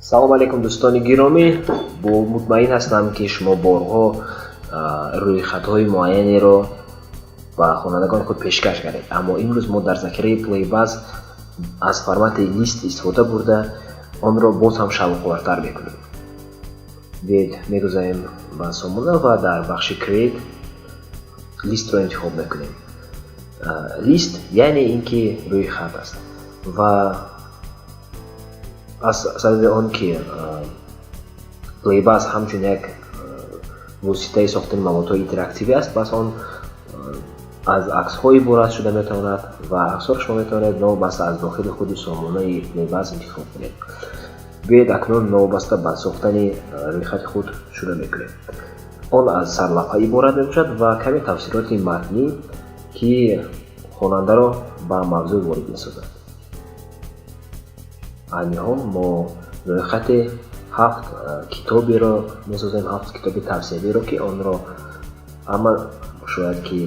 Салом алейкум, дӯстони гиромӣ! Мутмаин ҳастам, ки шумо борҳо рӯйхатҳои муайянеро ба хонандагони худ пешкаш кардед, аммо имрӯз мо дар захираи Playbuzz аз формати list истифода бурда, онро боз ҳам шавқовартар мекунем. Биёед, мегузарем ба сомона ва дар бахши Create list ро интихоб мекунем. List, яъне ин ки рӯйхат аст ва аз сабаби он ки Playbuzz ҳамчун як воситаи сохтани маводҳои интерактивӣ аст, пас он аз аксҳо иборат шуда метавонад ва аксҳоро шумо метавонед новобаста аз дохили худи сомонаи Playbuzz интихоб кунед. Биёед, акнун новобаста ба сохтани рӯйхати худ шурӯъ мекунем. Он аз сарлавҳа иборат мебошад ва каме тафсилоти матнӣ, ки хонандаро ба мавзӯъ ворид месозад. Айни ҳол мо рӯйхати ҳафт китоберо месозем, ҳафт китоби тавсиявиро, ки онро ҳама шояд ки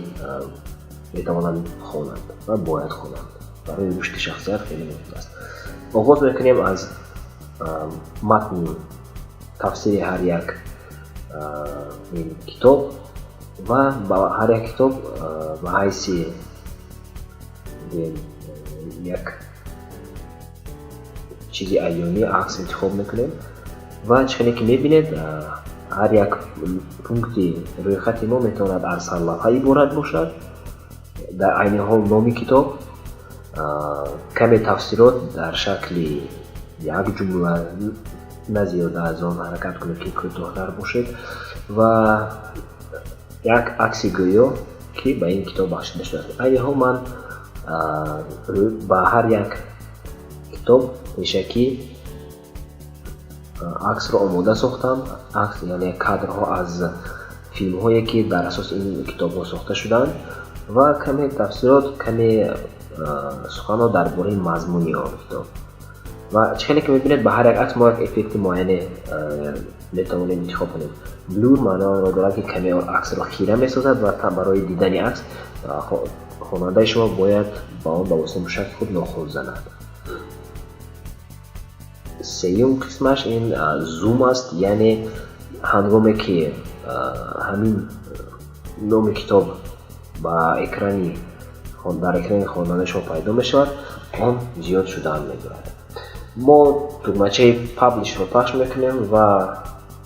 метавонанд хонанд ва бояд хонанд, барои рушди шахсият хеле муҳим аст. Оғоз мекунем аз матни тафсири ҳар як ин китоб ва ба ҳар як китоб ба ҳайси як чизи аёнӣ акс интихоб мекунем. Ва чӣ хеле ки мебинед, ҳар як пункти рӯйхати мо метавонад аз сарлавҳа иборат бошад, дар айни ҳол номи китоб, каме тафсилот дар шакли як ҷумла, на зиёда аз он, ҳаракат кунед, ки кӯтоҳтар бошед, ва як акси гӯё, ки ба ин китоб бахшида шудааст. Айни ҳол ман ба ҳар як китоб пешакӣ аксро омода сохтам. Акс, яъне кадрҳо аз филмҳое, ки дар асоси ин китобҳо сохта шудаанд, ва каме тафсилот, каме суханҳо дар бораи мазмуни он китоб. Ва чӣ хеле ки мебинед, ба ҳар як акс мо як эффекти муайяне метавонем интихоб кунем. Blur маънои онро дорад, ки каме аксро хира месозад ва барои дидани акс хонандаи шумо бояд ба он ба воситаи мушаки худ нохун занад. Сеюм қисмаш ин zoom аст, яъне ҳангоме ки ҳамин номи китоб ба экрани дар экрани хонандаи шумо пайдо мешавад, он зиёд шудан мегирад. Мо тугмачаи Publish ро пахш мекунем ва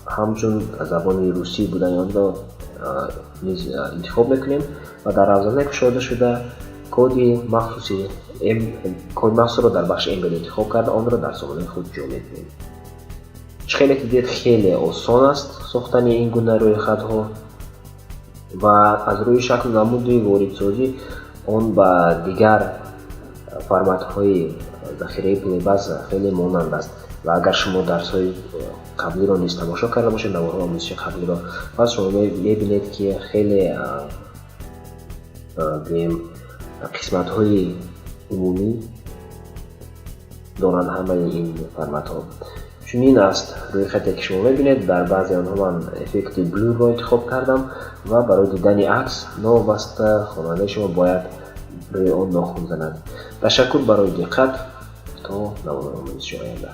ҳамчун забони русӣ будани онро низ интихоб мекунем ва дар равзанаи кушодашуда коди махсуси, коди махсусро дар бахши Embed интихоб карда, онро дар сомонаи худ ҷо медиҳем. Чӣ хеле ки дидед, хеле осон аст сохтани ин гуна рӯйхатҳо ва аз рӯи шаклу намуди воридсозӣ он ба дигар форматҳои захираи Playbuzz хеле монанд аст. Ва агар шумо дарсҳои қаблиро низ тамошо карда бошед, наворҳои омӯзиши қаблиро, пас шумо мебинед, ки хеле, гӯем, қисматҳои умумӣ доранд ҳамаи ин форматҳо. Чунин аст рӯйхате, ки шумо мебинед. Дар баъзе онҳо ман эффекти blur ро интихоб кардам ва барои дидани акс новобаста хонандаи шумо бояд рӯи он нохун занад. Ташаккур барои диққат, то наворҳои омӯзиши оянда.